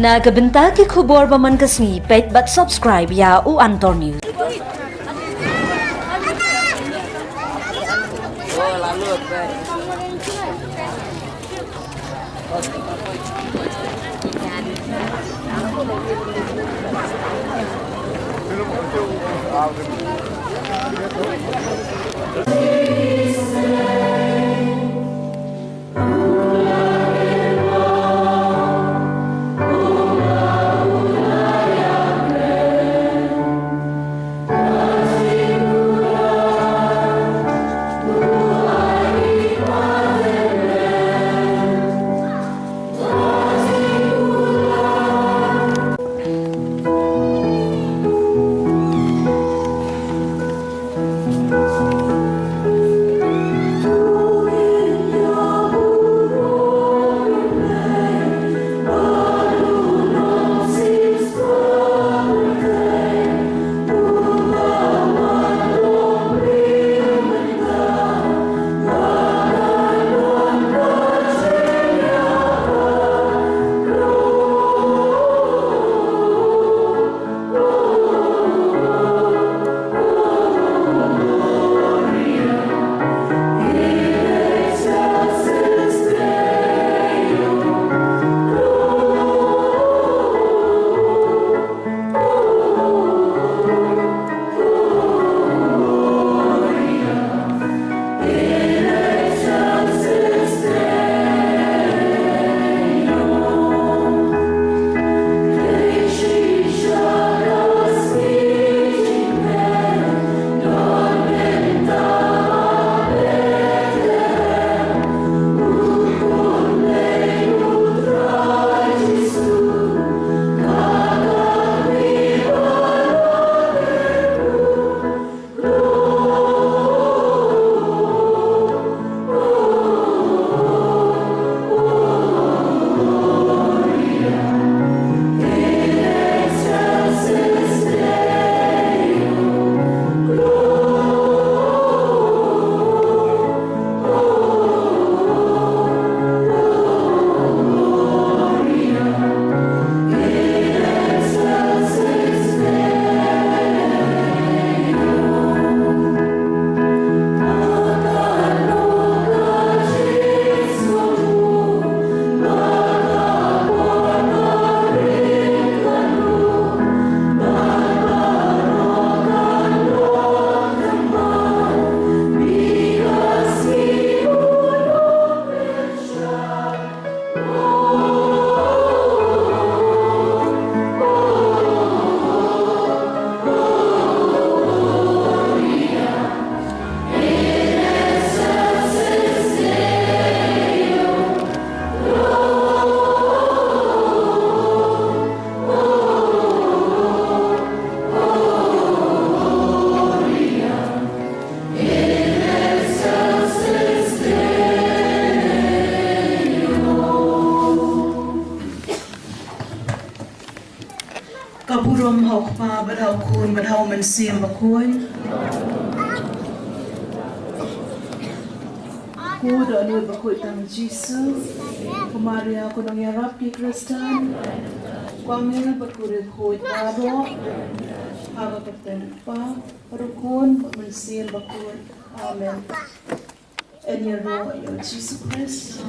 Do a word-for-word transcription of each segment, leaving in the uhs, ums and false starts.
Na ka bynta ki khubor ba man ka sngi, peit bad subscribe ïa u Antor News. Ka burom ha u Kpa bad ha u Khun bad ha u Mynsiem Bakhuid. Ko dohnud bakhuid tang Jisu, ko Maria ko nongïarap ki Khristan, ko angel bad ko riewkhuid baroh, ha ka kyrteng u Kpa bad u Khun bad u Mynsiem Bakhuid. Amen. Yn ïaroh ïa u Jisu Khrist.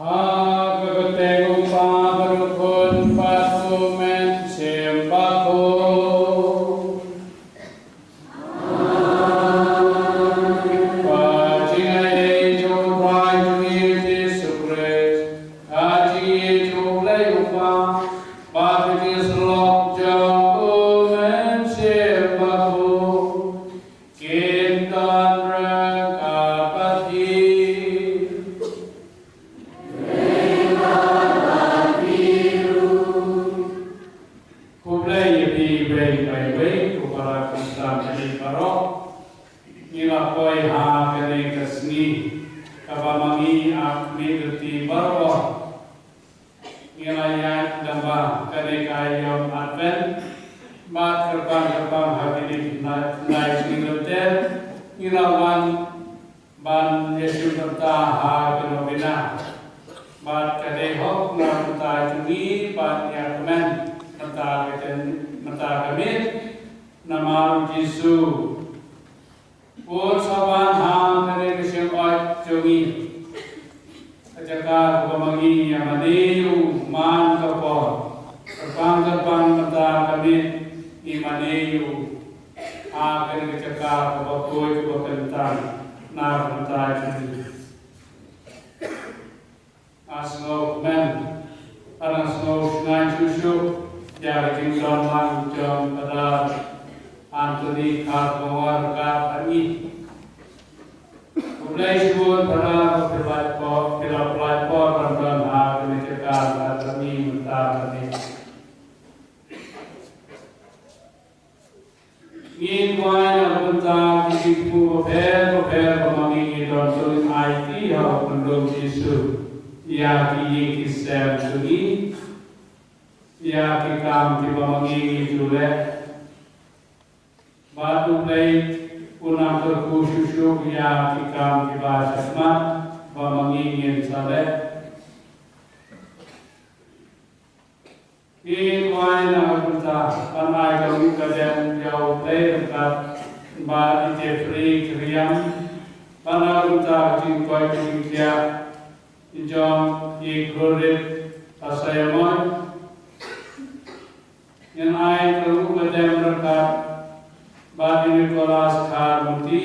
Ha ka kyrteng u Kpa bad u Khun bad u Mynsiem Bakhuid. Ka jingaiei jong u Trai jong ngi Jisu Khrist, ka jingïeit jong u Blei u Kpa, bad ka jingïasyllok jong u Mynsiem Bakhuid, kin don ryngkat bad phi. Khublei ïa phi iwei pa iwei, ko para Khristan baroh. Ngi la poi ha kane ka sngi kaba ma ngi ap miet lynti baroh. Ngi la ïaid lyngba kane ka aïom Advent bad kyrpang kyrpang ha kine ki khyndai sngi lynter ngi la wan ban ïashim bynta ha ka novena. Bad ka dei hok na Mynta jong ngi bad ïa kmen mynta ka jan, mynta ka miet namar u Jisu. Un sa wan ha kane ka jingïeit jong ngi. Ka jaka kaba ma ngi ïa mane ïa u man ka por. Kyrpang kyrpang mynta ka miet ngi mane ïa u ha kane ka jaka kaba khuid kaba kyntang na ka bynta jong ngi. Nga sngewkmen, nga sngewsngaiñ shuh shuh ïa ka jingdon lang jong Phadar Anthony Kharkongor Kharkongor. Khublei shibun Phadar ba phi la poi, phi la poi ban don ha kane ka jaka ka dang mynta ka dei. Ngin duwai na ka bynta ki jingthmu bapher bapher ba ma ngi ngi don, to ngin aiti ha u Mynsiem Jisu ïa ki ïing ki sem jong ngi, ïa ki kam kiba ma ngi ngi ju leh. Bad U Blei un nang kyrkhu shuh shuh ïa ki kam kiba shakhmat ba ma ngi ngin sa leh. Ngi duwai na ka bynta ban ai ka rukom ka dem ïa U Blei ryngkat bad i Jeffrey Kyrriam, ban na ka bynta ka jingkoit ka jingkhiah jong i Gloria Pasaiamoi. Ngin ai ka rukom ka dem ryngkat bad i Nicholas Kharmuti,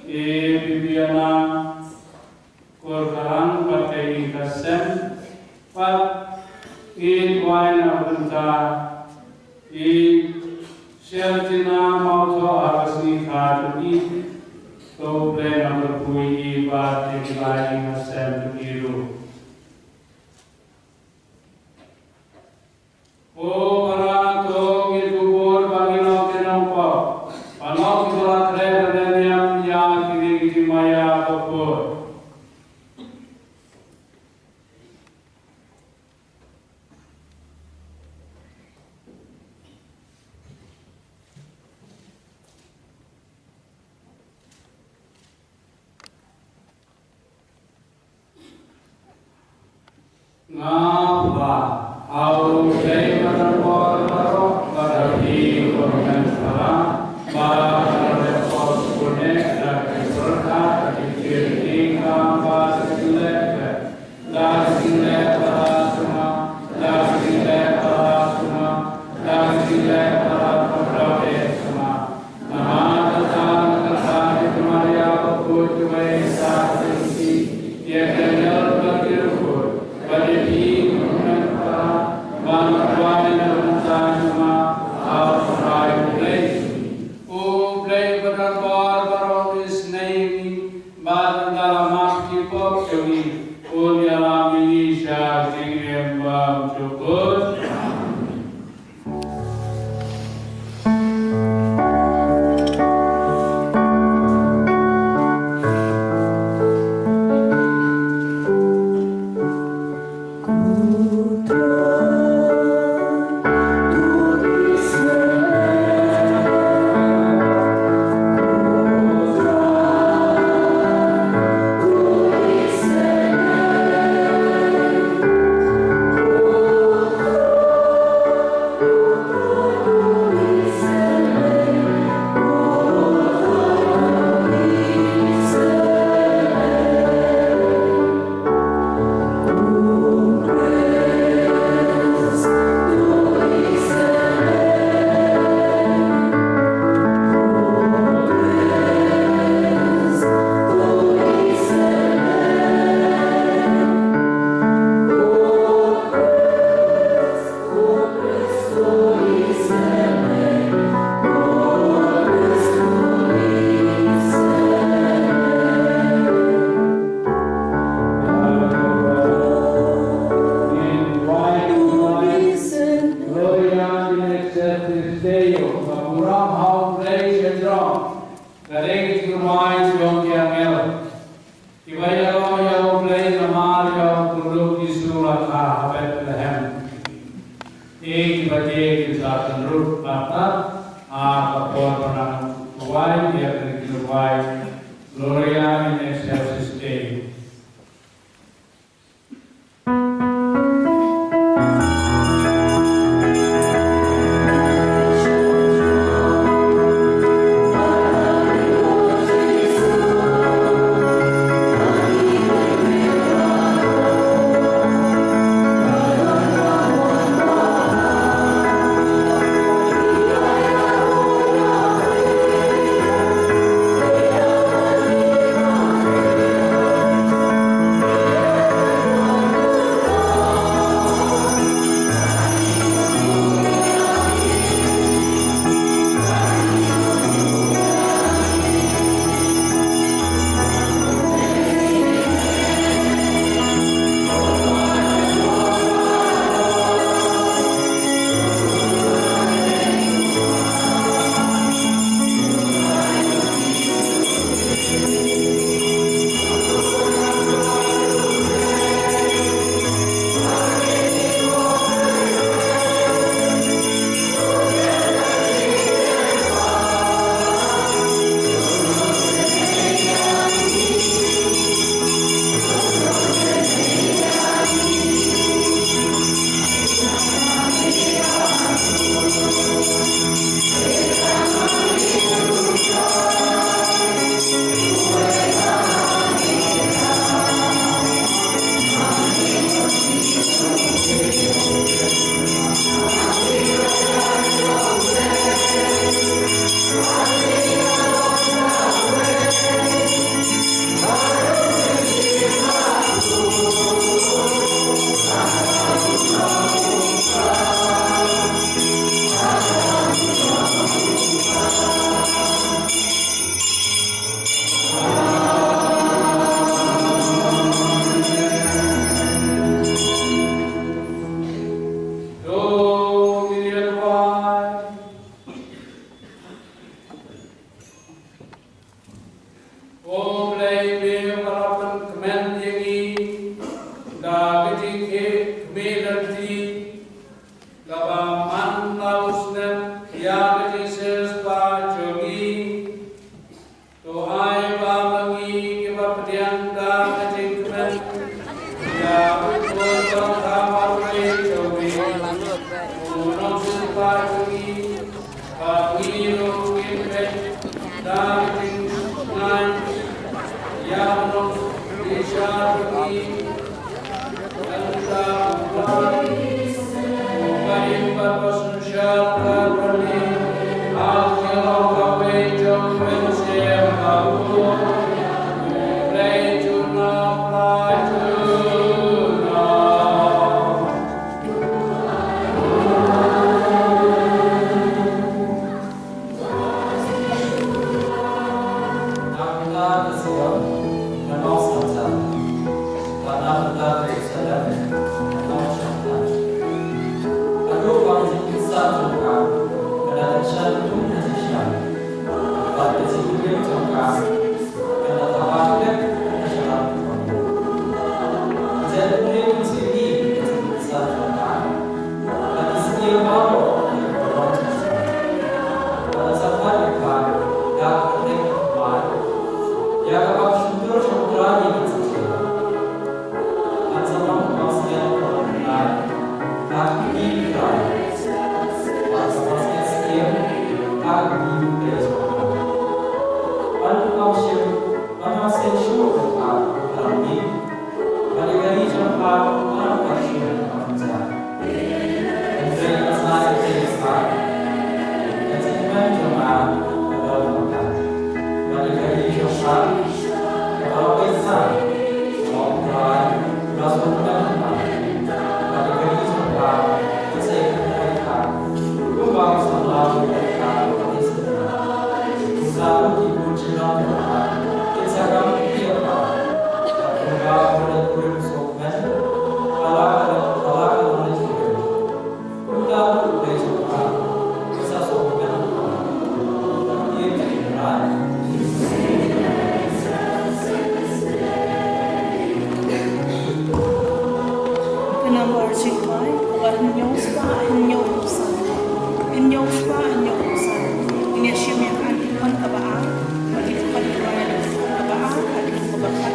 i Bibiana Korkarang bad ka ïing ka sem, bad ngi duwai na ka bynta i Sheltina Mawthoh ha ka sngi kha jong i, to U Blei un nang kyrkhu ïa i bad ïa ki ïing ka sem jong i ruh. Ko Para, to ngin kubur ba ngin long ki nongpop, ba ngin long kiba la kren bad niam ïa kine ki jingmaïa ba khuid. Nga phla ha U Blei Badonbor baroh, bad ha phi ko hynmen Para, ba nga la dep pop sngewbha da ka jingpyrkhat, ka jingkyrkhu, ka jingkam bad ka jingleh. Da ka jingleh baroh sngewbha, da ka jingleh baroh sngewbha, da ka jingleh baroh sngewbha. Namar kata, kata ka Maria bakhuid kaba ïaisah ha ka Jingsih, ïa ki angel bad ki riewkhuid, bad ïa phi ko hynmen Para, ba ngi duwai na ka bynta jong nga ha U Trai U Blei. Ko Blei Badonbor baroh, isynei ïa ngi, bad ynda la map ki pop jong ngi, un ïalam ïa ngi sha ka jingim bymjukut. Gloria in excelsis Deo, ka burom ha U Blei sha jrong. Ka dei ka jingrwai jong ki angel. Kiba ïaroh ïa U Blei namar ïa u khyllung Jisu la kha ha Bethlehem. Ïa kiba ïeit kin sa pynrung artat ha ka por ba nang rwai ïa ka jingrwai Gloria in excelsis Deo. Ki khmih lynti kaba man la u snem ïa ka jingshisha jong ngi. To ai ba ma ngi kiba pdiang da ka jingkmen ïa u Trai ba marwei jong ngi, u Nongsiewspah jong ngi, ba ngi ruh ngin peit da ka jingngeit ïa u Nongbishar jong ngi. Na ka bynta ka Sion, nga ong sngewbha. Bad na ka bynta ka Jerusalem, nga ong sngewbha. Haduh ba ka jingpynsah jong ka ka la dang sah kum ka jingshisha, bad ka jingkyrmen jong ka ka la thaba klet na shabar. Jan pule mynsiem ka jingpynsah jong ka. Bad ki sngewbha baroh ki kyrpad ïa ka, bad la sngewbha ïa ka da ka kyrteng kaba ïa kaba shyntur sha U Trai ïa ki jingshisha. Bad sa ong ba sngewbha ïa ka da ka kyrteng U Trai. Bad sa ong sngewbha ïa ka da ka kyrteng U Trai. Bad ong ba sngewbha Bad ha sien shuh ka Trai, bad ïa ka ri jong ka ka la ka shuh ka ri jong ka. Hynrei ka sa ïa ka ri jong ka, ka jingkmen jong ka ka don bad ka. Bad ïa ka ri jong ka ka la pynsan, O Trai, la sngewkmen ïa ka. Bad ïa ka ri jong ka ka sa ïa ka ri jong ka, kumba ka samla jong ka ka ïa ka. Kumta ruh ki khun shnong jong ka kin sa kam ïa ka. Kumba ka la kurim sngewkmen, ka la ka la ka la kurim. Kumta ruh U Blei jong ka ka sa sngewkmen ïa ka. Ïa ka. Ka nambor jingthoh kaba hynñiew spah hynñiew u san. Hynñiew spah hynñiew u san. Ngin ïa shim ïa ka dkhot kaba ar, bad ka dkhot kaba ar, kaba ar, bad kaba khat.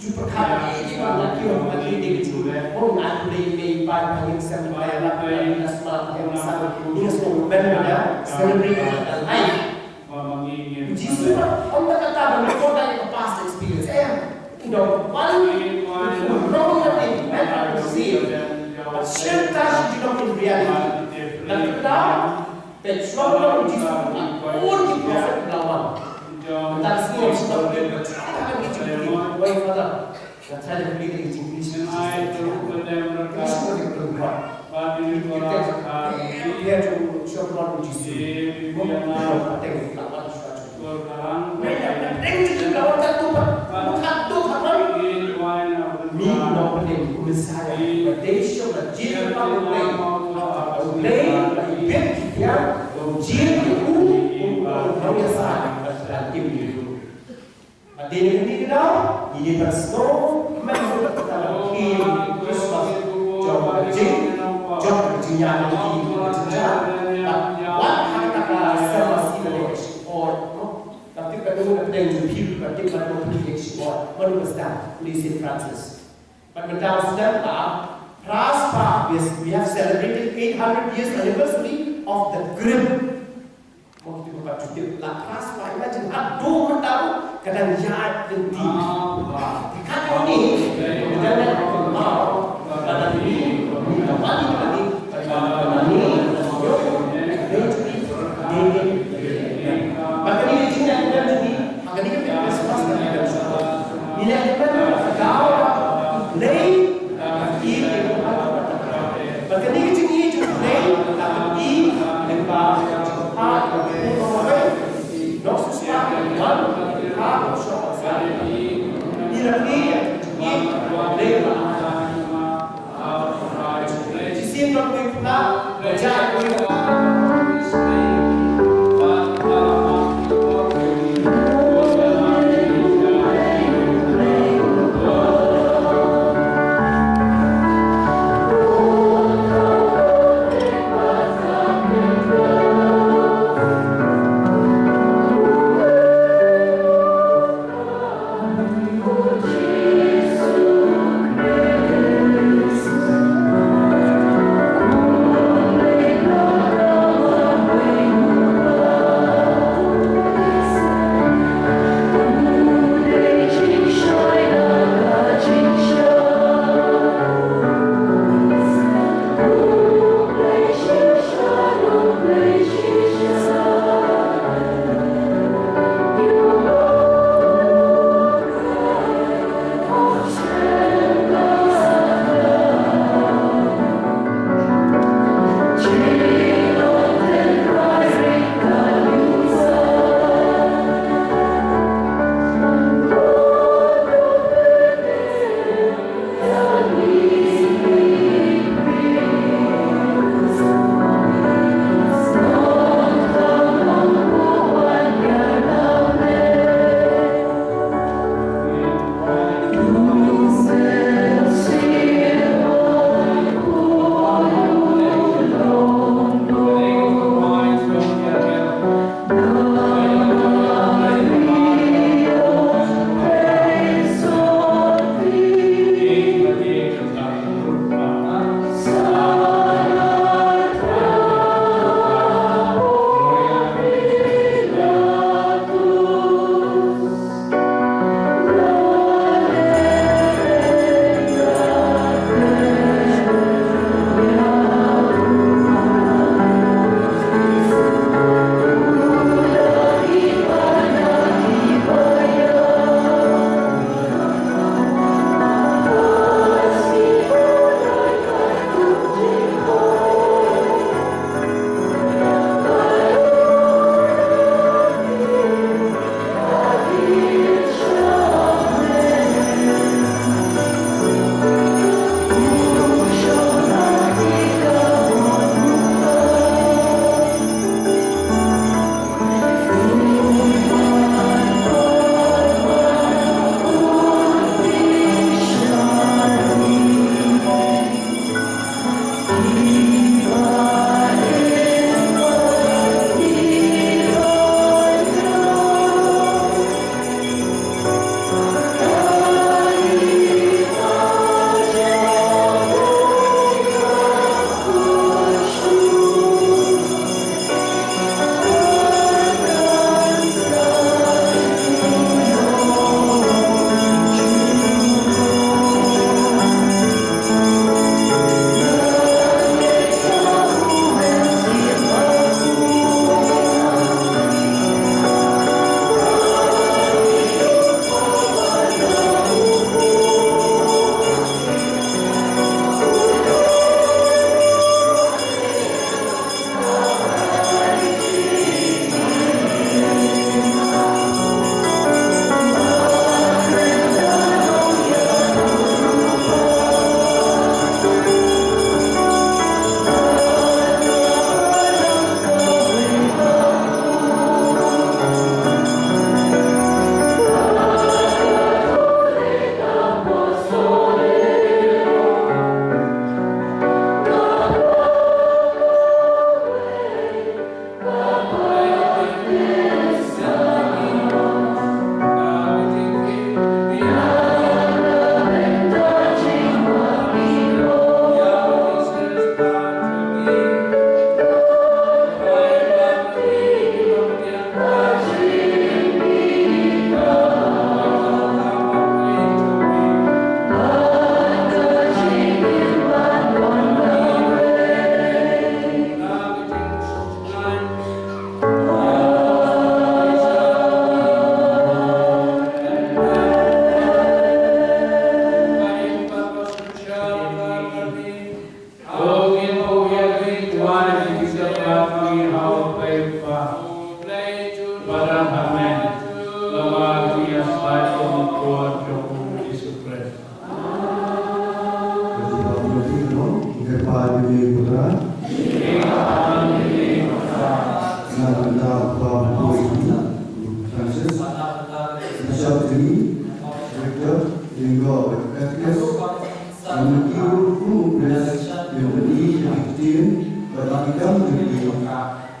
ju pyrkhat ïa ki ba la kiew ha ka dei ka jingkiew. Mo nga pule mei ba ba ïeng sem ba ïa la ba ïa la sma ïa la sa ïa la sma ben ba ïa celebrate ka life. Jisu ym da kata ban record ïa ka past experience. Em, you know, one wrong thing, right? But shame ta shi jong in reality. Na kata, Peit shuwa ba u Jisu u la bun ki prophet u la wan. Mynta ka sngi ngam shym tip ba ka jingkylli, wei Father, nga tharai da kylli da ka jingkylli sha ka jingkylli. Kylli sha ka jingkylli. Kylli kita, eh, peit shuwa ba u Jisu. Mo, pateng la wan shuwa shuwa. Mynta pateng jingkylli la wan, katto pat, katto pat. Mi nongpynim, u Messiah, ba dei shuh ba jied ïa U Blei, U Blei ba ibit ki thiang, u jied ïa u, u nongïasaid ba la tim ïa u. Bad dei na kane ka daw ngi dei ban sngewthuh mynta ka theme Christmas jong ka jing, jong ka jingïaid lynti ka jingïaid. Bad wat ha kata ka Summer Season, or, no? Ka tip ka dei ka pdeng jong phi, ka tip ka dei ka pdeng jong phi, or, mano ka sdang, u dei Saint Francis. Bad mynta u sdang ba, phra spah, yes, we have celebrated eight hundred years anniversary of the crib. Mo kito ba pat ju tip la phra spah, imagine, haduh mynta ruh ka dang ïaid lynti. Te katne, ka dang ïaid lynti. Bad mynta ni, mynta ni, mynta ni,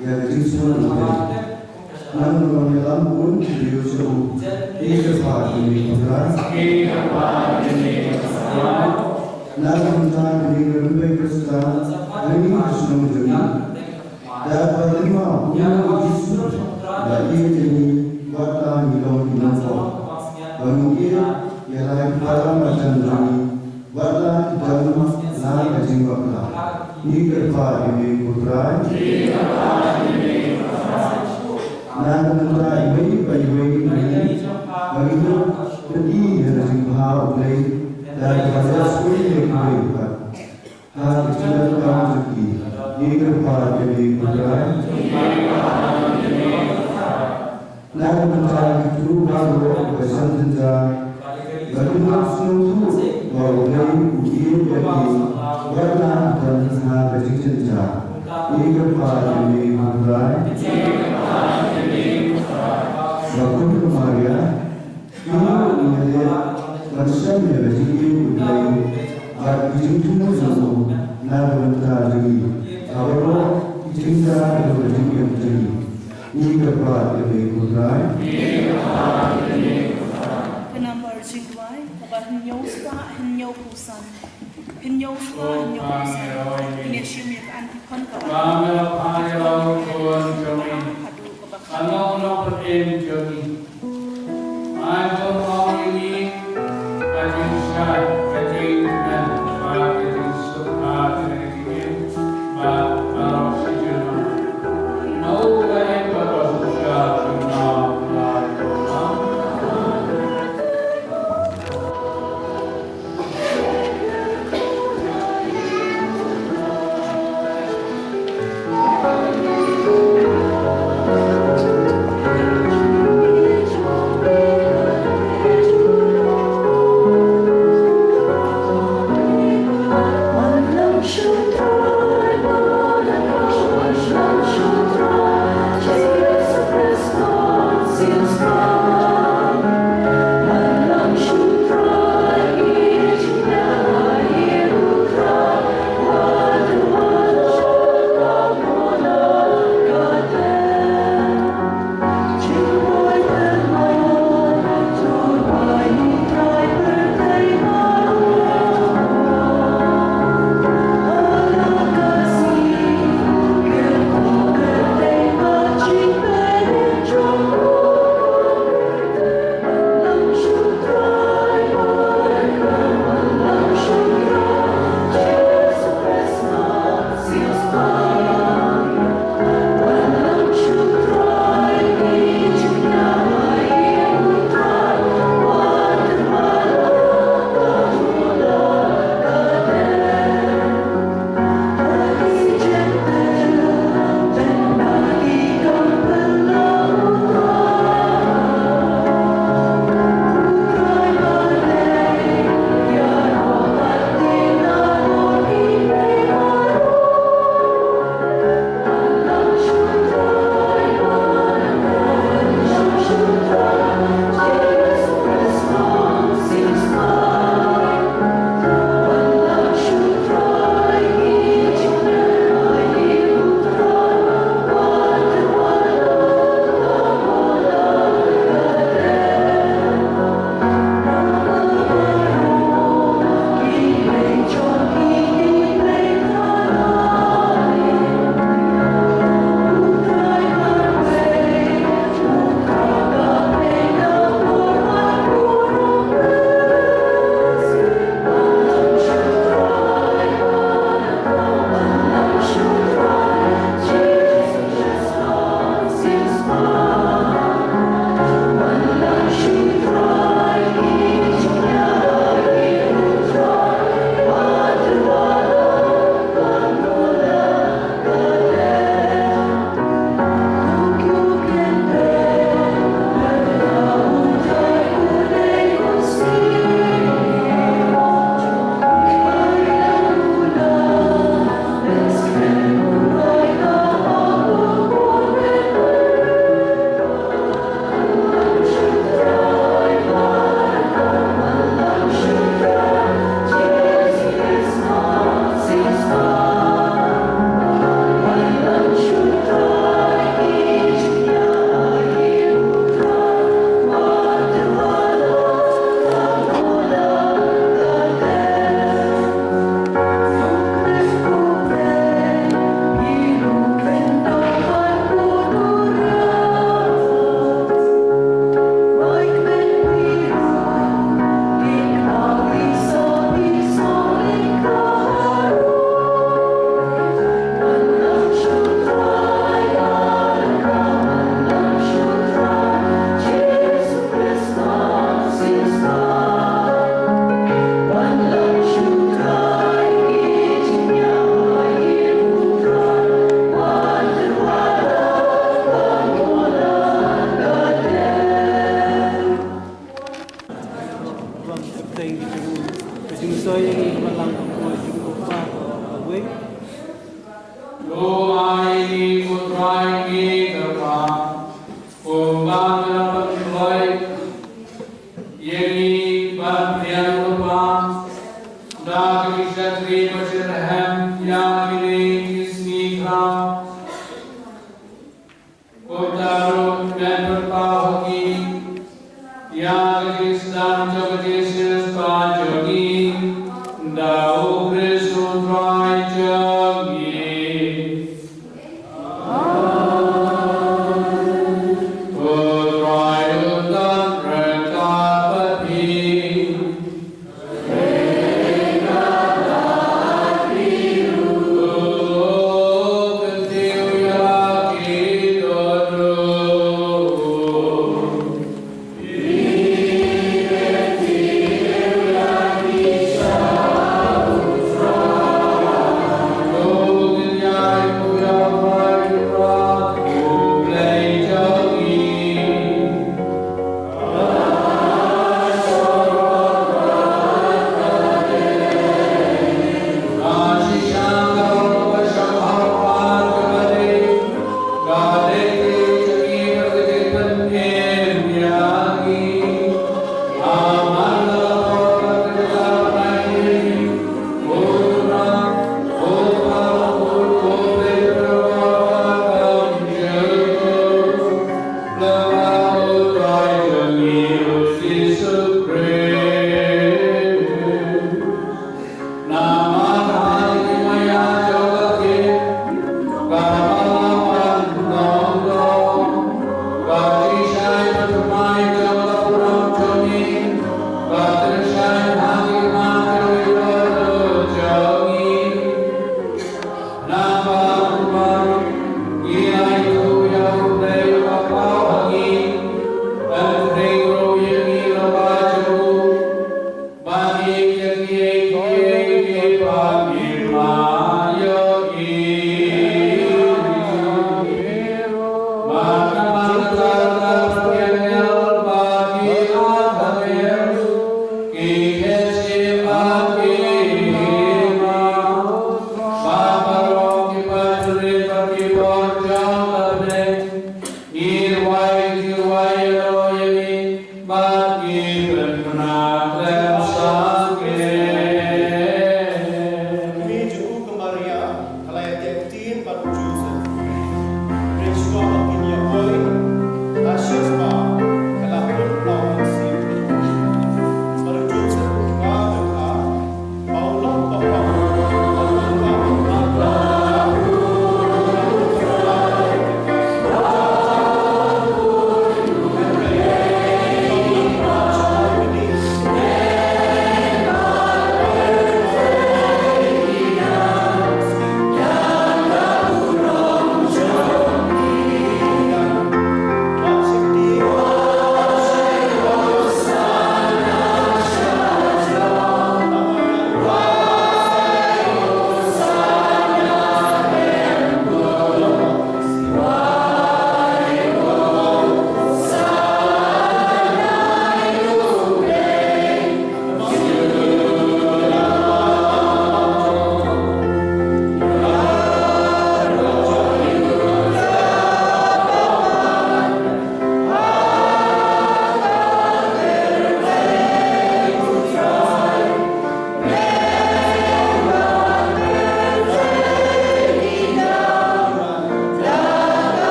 ïa ka jingsngew U Blei. Nang long ïalam bun ki briew sha u. Ïa ka kyrpad jong ngi ko Trai. Na ka bynta kane ka rympei Khristan ha kane ka shnong jong ngi, da kaba lyngngoh u Jisu ba ïeit ïa ngi, wat la ngi long ki nongpop, ba ngin ïeit ïa la ki para marjan jong ngi, wat la ki don la ka jingbakla. Ngi kyrpad ïa me ko Trai. Na ka bynta iwei pa iwei na ngi, ba ngin ïoh pyni ïa ka jingbha U Blei da kaba ïa sngewthuh ïa kiwei pat ha ka jingdonkam jong ki. Ngi kyrpad ïa me ko Trai. Na ka bynta ki briew baroh kiba shong jynjar, ba kin ïoh sngewthuh ba U Blei u ïeit ïa ki, wat la ki don ha ka jingjynjar. Ngi kyrpad ïa me ko Trai. Ba kum ka Maria, ngi ïoh ngi leh ban shem ïa ka jingïeit U Blei bad ki jingthmu jong u na ka bynta jong ngi, ha baroh ki jingda jong ka jingim jong ngi. Ngi kyrpad ïa me ko Trai. Ka nambar jingduwai kaba hynñiew spah hynñiew phew san. Hynñiew spah hynñiew phew san. Ngin ïa shim ïa ka antiphon kaba. Haduh kaba. Ai jong ngi ka jingshai, ka jingkmen, bad ka jingsuk, bad ka jingim, bad baroh shi junom. Mo ka im baroh shi junom, bad junom.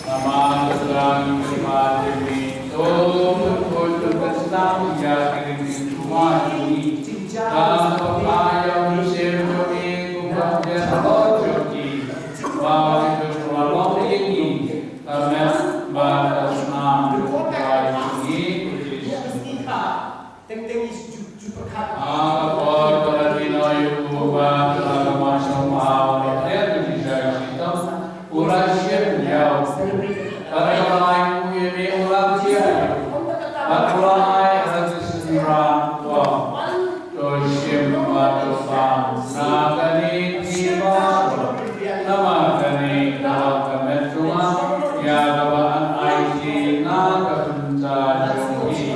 Namar kata ngi kyrpad ïa me, to pynkheiñ, to pynkheiñ ïa ki ri ki jong ngi. Bad pynkheiñ ïa u Mynsiem jong me, kumba u la ong jong ki. Ba u la long ïa ngi ka met bad ka snam jong u Trai jong ngi u Jisu. Teng teng is ju ju pyrkhat. Ah, ka por ba la dino ïa u ba la ka mon sngewbha ba la dep ïa ki jai shitom. U la shim ïa u. Bad ka la ai u ïa me u la jia ïa u. Bad u la ai ha ki synran u ong, to shim bad to pang na kane ki baroh. Namar kane ka long ka met jong nga ïa kaba ngan aiti na ka bynta jong phi.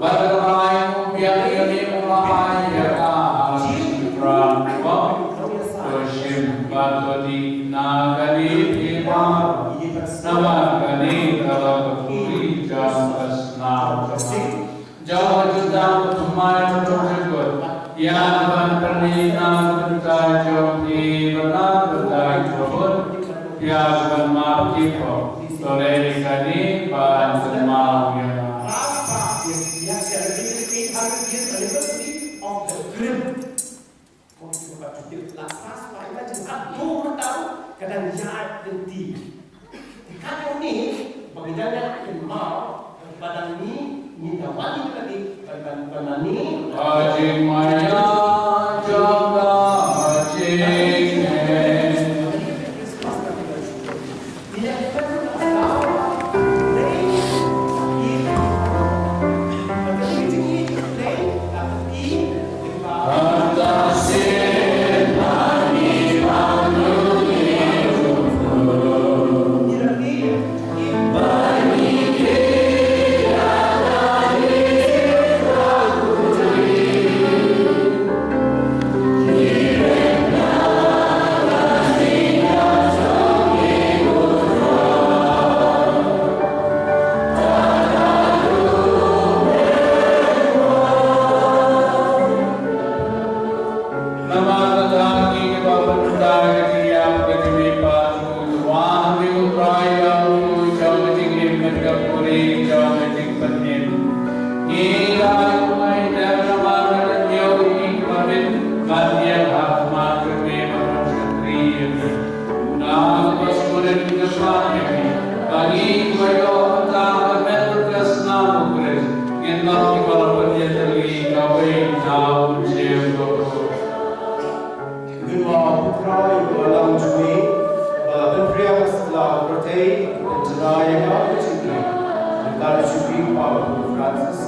Bad ka la ai u biang ïa me u la ai ïa ka ha ki synran u ong, to shim bad to dih na kane ki baroh. Namar kane ka long ka khuri jong ka snam jong nga. Jong ka jutang ka thymmai ka jong ka jingkut, ïa ban pynlong na ka bynta jong phi bad na ka bynta ki khun, ïa ban map ki pop. To leh kane ban kynmaw ïa nga. Ka dang ïaid lynti. Te katno ni ba ngi dang ïaid kynmaw ba dang ni, ni da wan ni lagi ban ban ban ni. Ka jingmaïa jong ka jingeh. Namar kata ngi kiba pynbna ka jingïap ka jingmihpat jong u Trai, jong ka jingim bad ka buhrieh jong ka jingpynim. Ngi la ïoh ai dep namar ka jingïohi ïa ngi ba mih ban ïeng ha khmat jong me ban wan shakri ïa me. Ngi kyrpad ïa me ba ngi kiba ïoh mynta ka met bad ka snam u Khrist ngin long kiba la pynïatylli kawei na u Mynsiem Bakhuid. Ngin ong, ko Trai, ko Balang jong me, ba la pynphriang ïa ka pyrthei ban tynrai ïa ka jingim, ryngkat u Shakri Kpa Francis.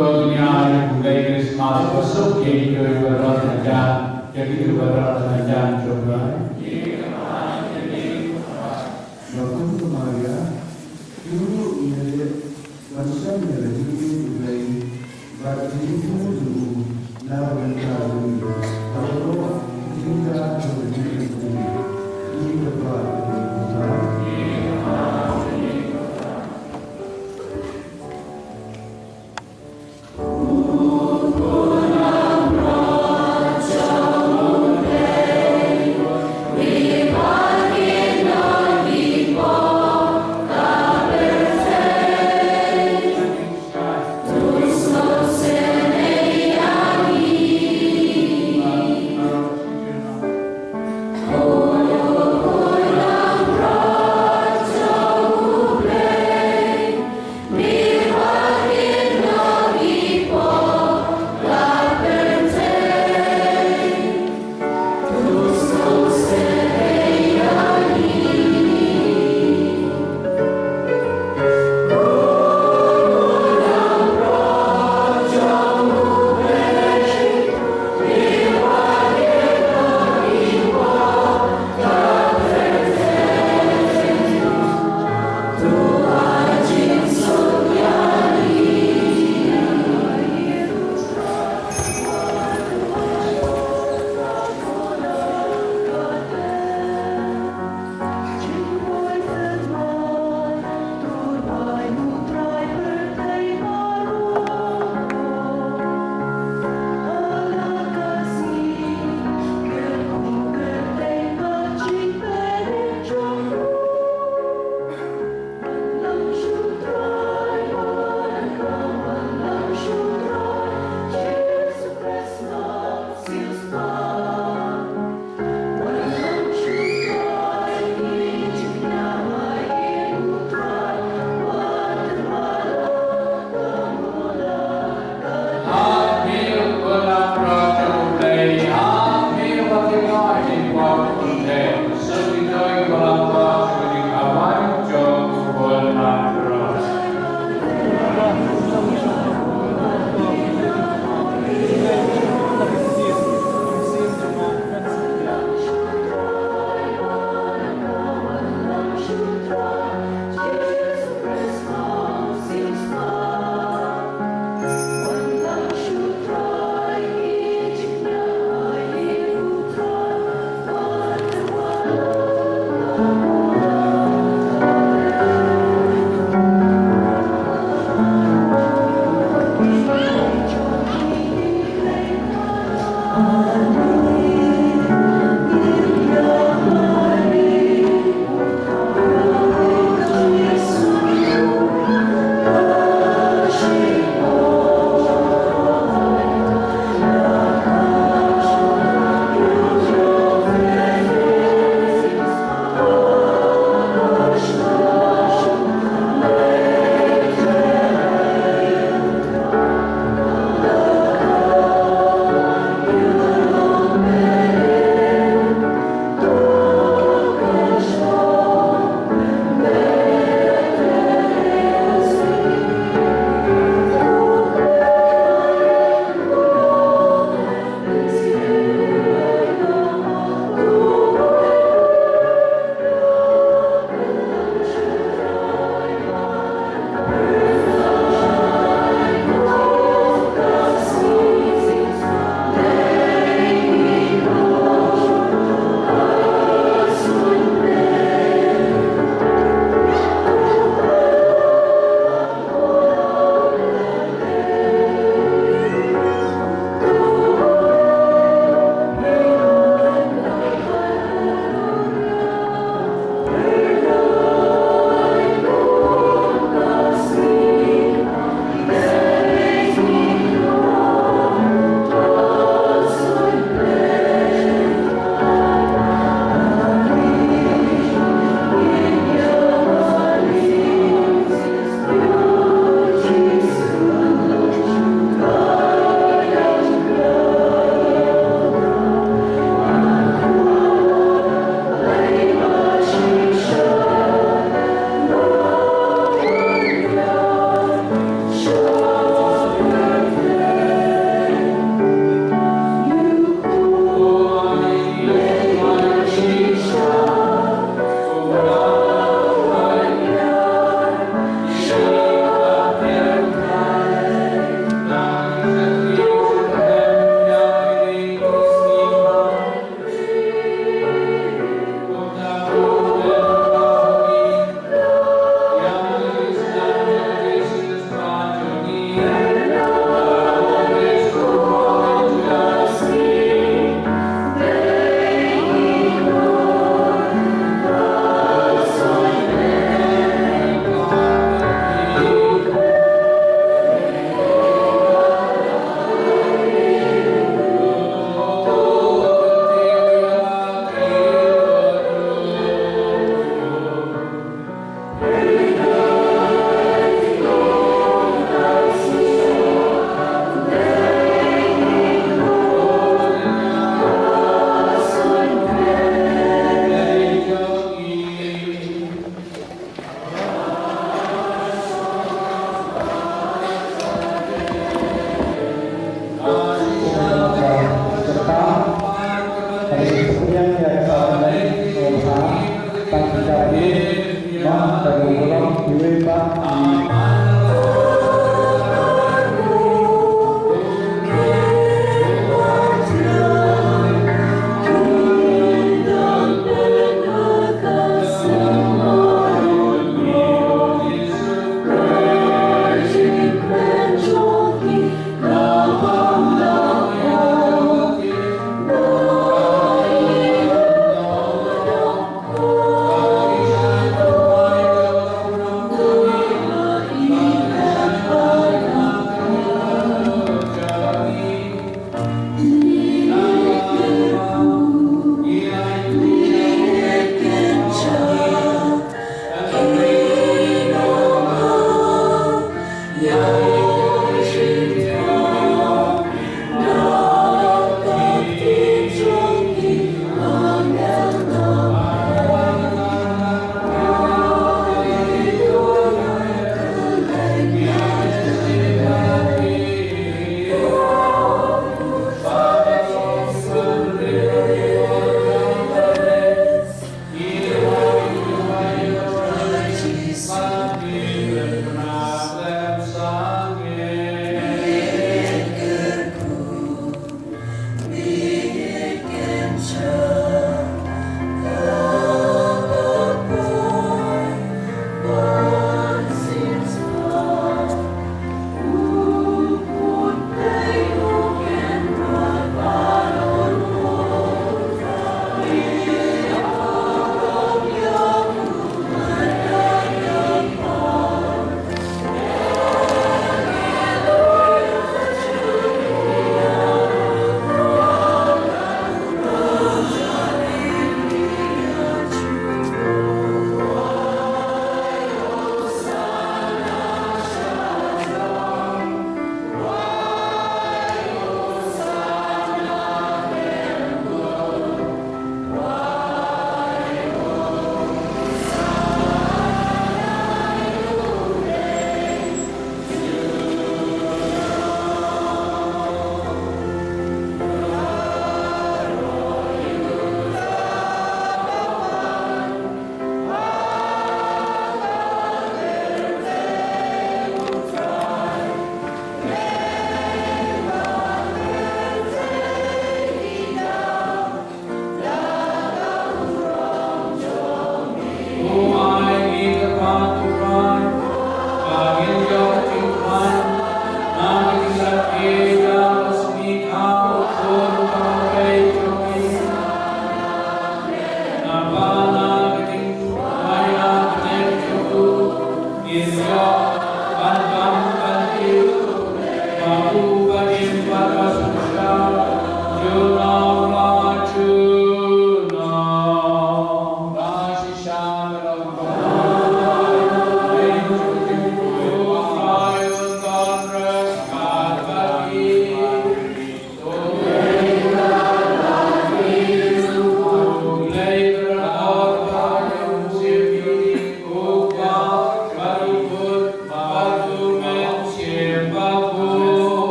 Dunya ïa U Blei Christmas, ba suk ïa kito kiba rah hajan, ïa kito kiba rah hajan jong U Blei. Ba kum ka Maria, ki ruh ngi leit ban sngewthuh ïa la jong U Blei, bad ki jingthmu jong u na ka bynta jong ngi. Haba ïoh jingkyrkhu jong U Blei, ngi kyrpad ïa U Blei.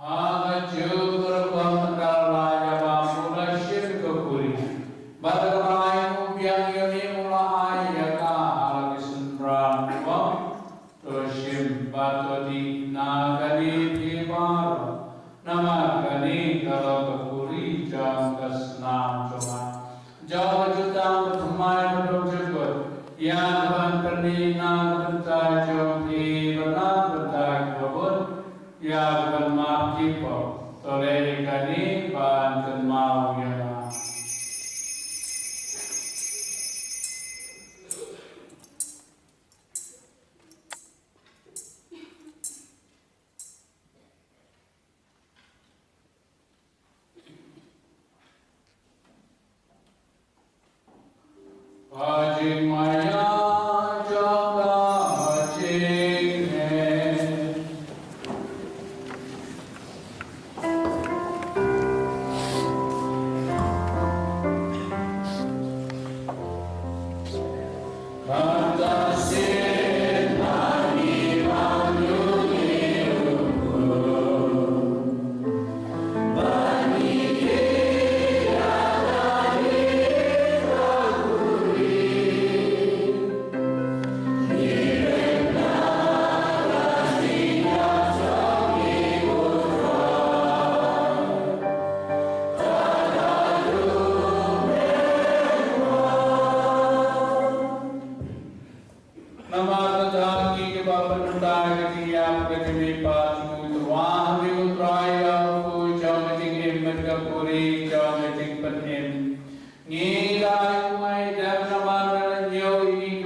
Ha ka juh ka rukom ka la ïa bam u la shim ka kuri. Bad ka bai u biang ïa u la ai ïa ka ha la ki synran rukom. To shim bad to dih na kane phi baroh. Namar kane ka long ka kuri jong ka snam jong nga. Jong ka jutang ka thymmai ka dong jukut. Ïa ka ban pyni na ka bynta jong phi bad na ka bynta kiba bun. Ïa ka ban map ki pop. To leh kane ban kynmaw ïa nga. Ka jingmaïa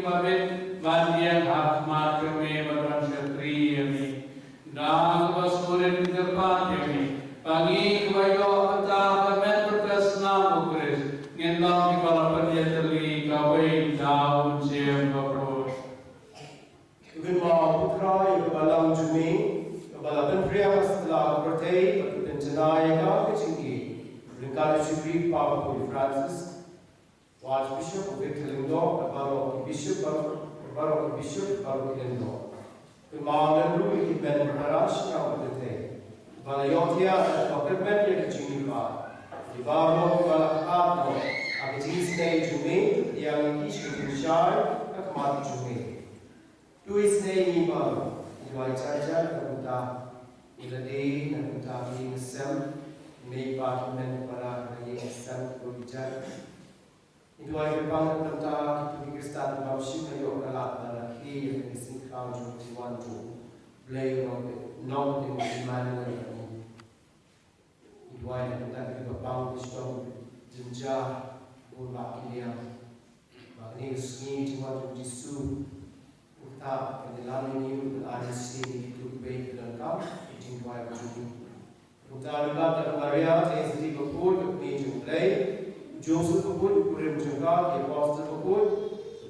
Ba bit ban ïeng ha khmat jong me, ba don shakri ïa me. Da kaba sngewrit kyrpad ïa me, ba ngi kiba ïoh mynta ka met bad ka snam, ko Khrist, ngin long kiba la pynïatylli kawei da u Jem baroh. Kynmaw, ko Trai, ïa ka balang jong me, kaba la pynphriang ha satlak pyrthei, bad pynjanai ïa ka ka jingïeit, ryngkat u Shakri Paw Pope Francis, u Archbishop Victor Lyngdoh, bad baroh ki bishop, baroh, baroh ki bishop, baroh ki lyngdoh. Kynmaw lem ruh ïa ki hynmen para shynrang ba thymmai ba la ïohthiah bad ba kyrmen ïa ka jingïaid. Ïa baroh kiba la khlad noh ha ka jingisynei jong me, pdiang ïa ki sha ka jingshai ha khmat jong me. To isynei ïa ngi baroh, ïa ki duwai jar jar na ka bynta ïa lade, na ka bynta ka ïing ka sem, ïa ki hynmen para ha ka ïing ka sem, ki jar. Ngi duwai kyrpang na ka bynta kito ki Khristan kiba ym shym la ïoh ka lad ban rakhe ïa ka sngi khraw jong ka jingwan jong u Blei u Nongpynim Emmanuel ïa ngi. Ngi duwai na ka bynta kito kiba pang ki shitom jynjar, bun bah ki liang, ba kane ka sngi jingwan jong u Jisu, u ktah, kan ïalam ïa ngi, u ban ai ïa ngi kito kiba ïeit, ban kam ïa ka jingduwai ka jong ngi. Kumta ryngkat bad ka Maria Theisotti bakhuid, ka kmie jong u Blei, u Joseph bakhuid, u kurim jong ka, ki apostol bakhuid,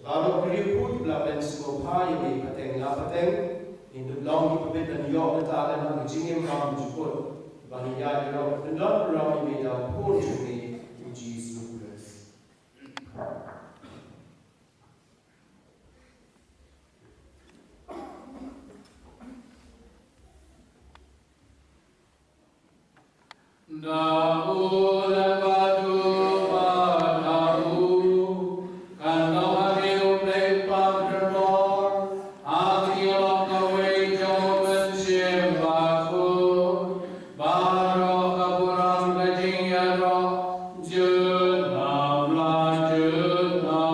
baroh ki riewkhuid kiba la pynsngewbha ïa me pateng la pateng, ngin dup long kiba bit ban ïoh bynta lem ha ka jingim bymjukut, ba ngin ïaid ïaroh kyndon burom ïa me da u Khun jong me, u Jisu Khrist. Da u lem bad u bad ha u, kan long ha me u Blei u Kpa badonbor, ha ka jinglong kawei jong u Mynsiem Bakhuid, baroh ka burom ka jingïaroh, junom la junom.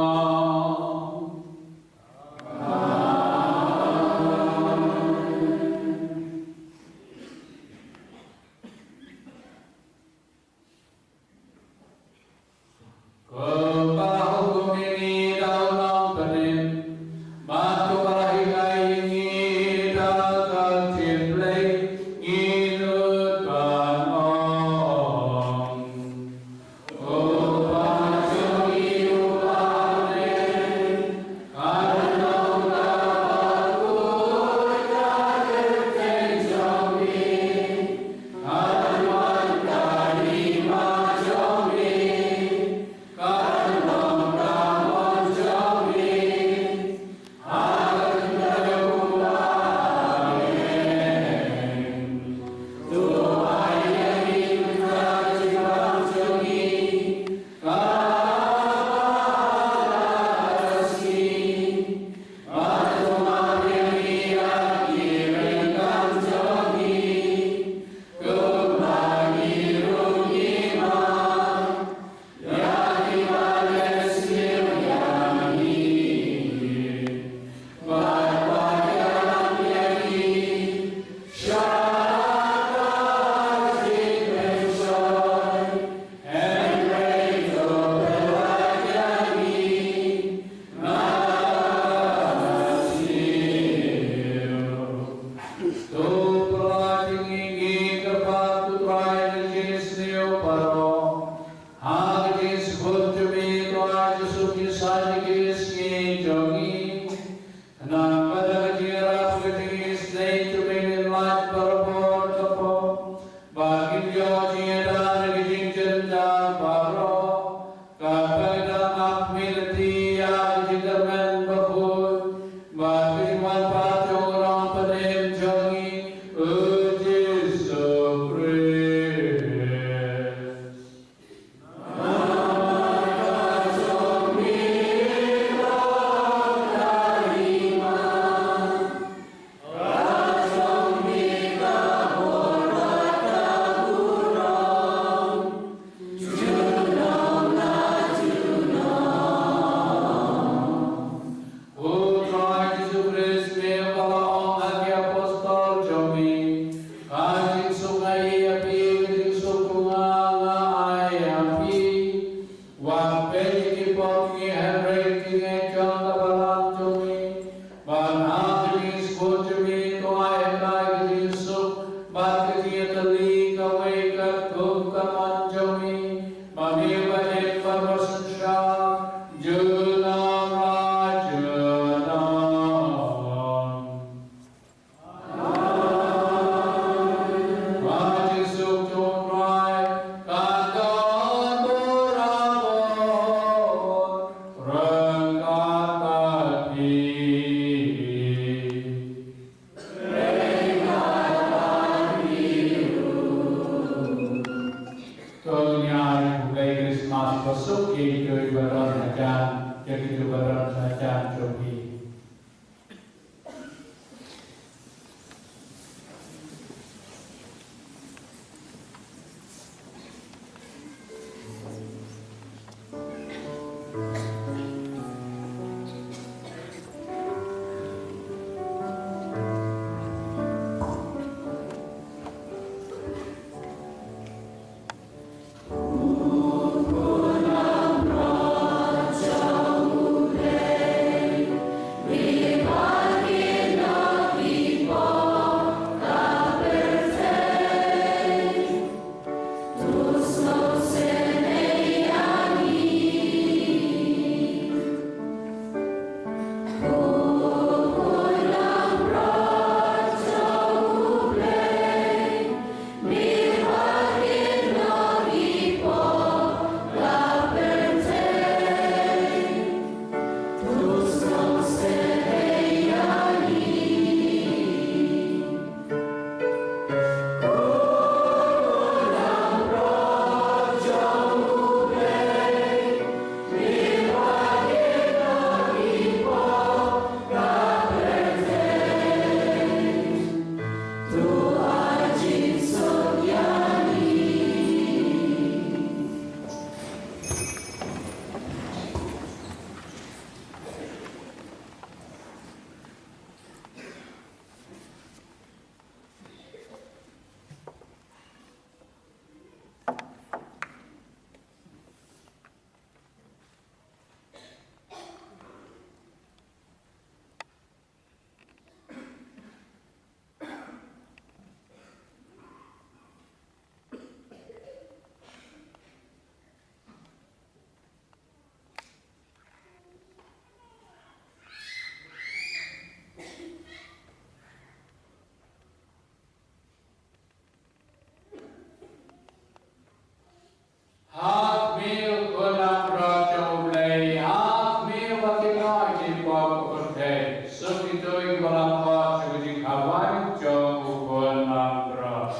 Ha khmih, u khun langbrot jong U Blei, ha khmih ba kin ïoh jingpop pyrthei. Suk ïa kito kiba la khot sha ka jingkyrmen jong u khun langbrot.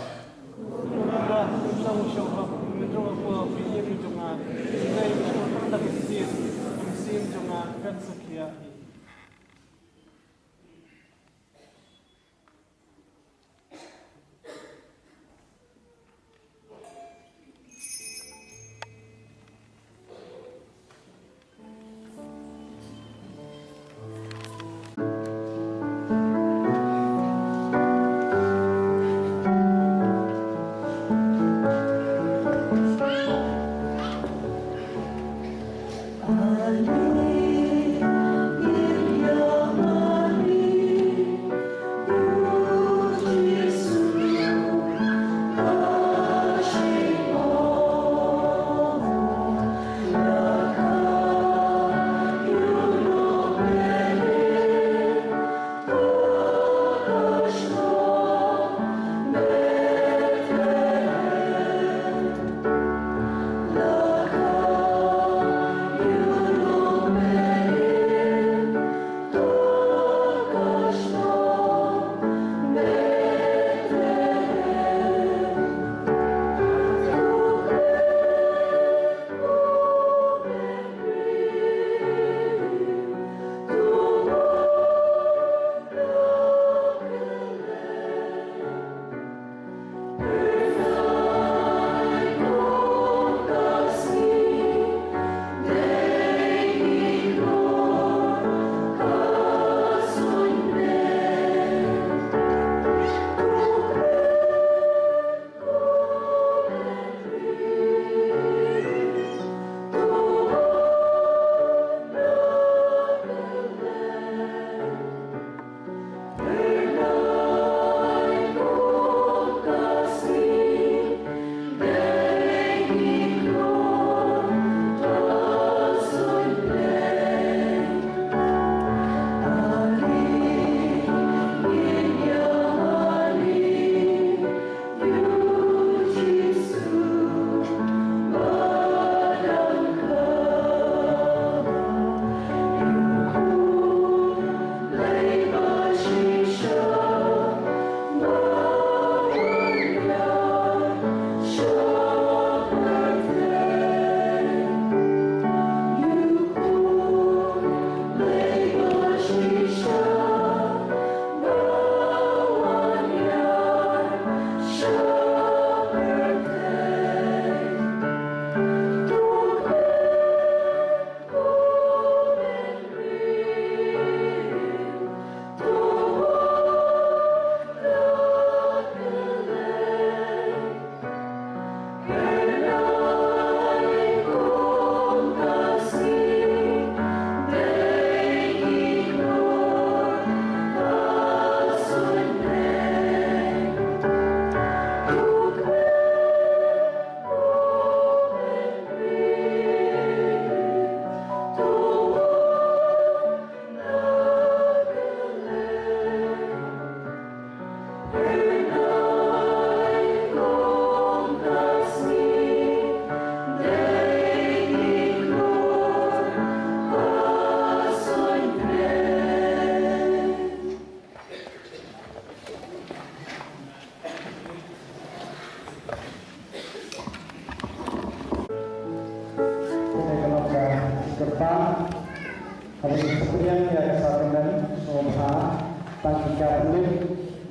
Ïa pynlip,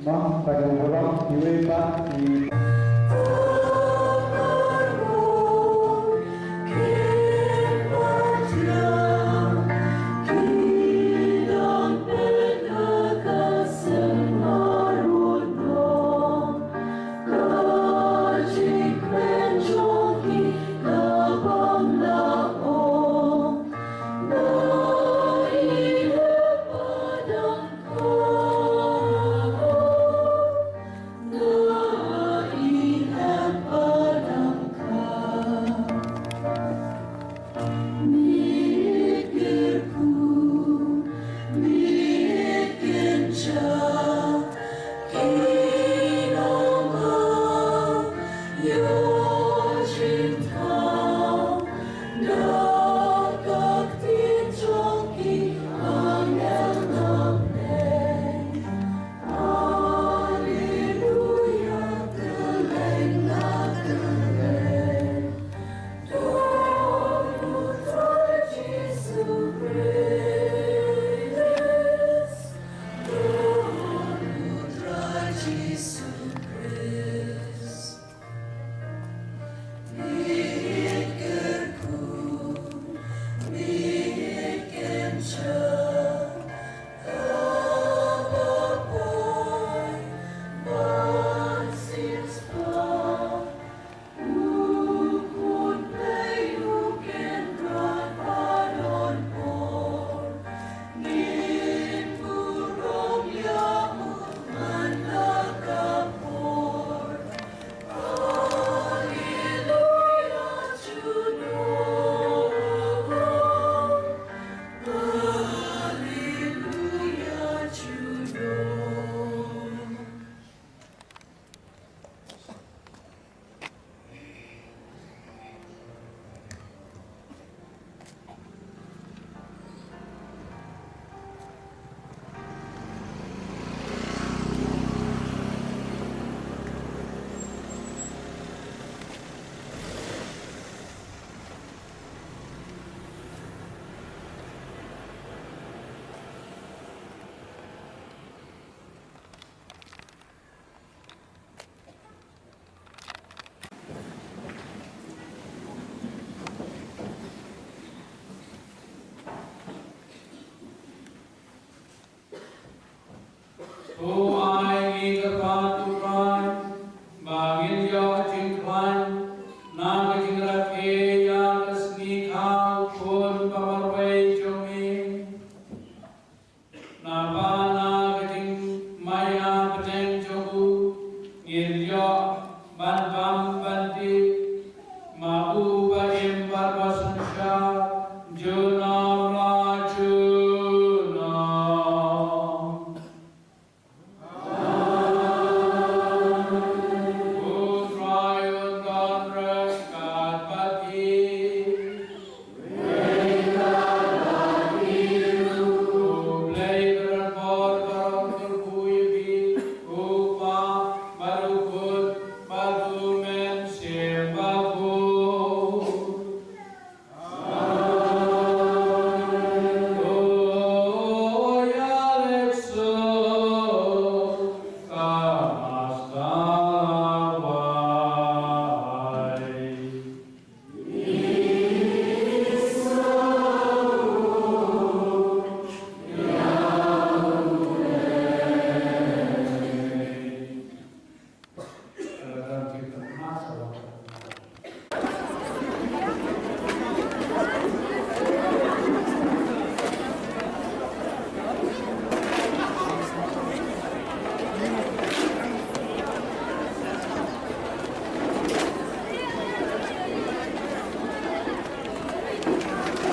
mo, ba dang burom, iwei pat i To ai ngi kyrpad, ko Trai, ba ngin ïoh jingkhlaiñ na ka jingrakhe ïa ka sngi khaw khun ba marwei jong ngi. Naba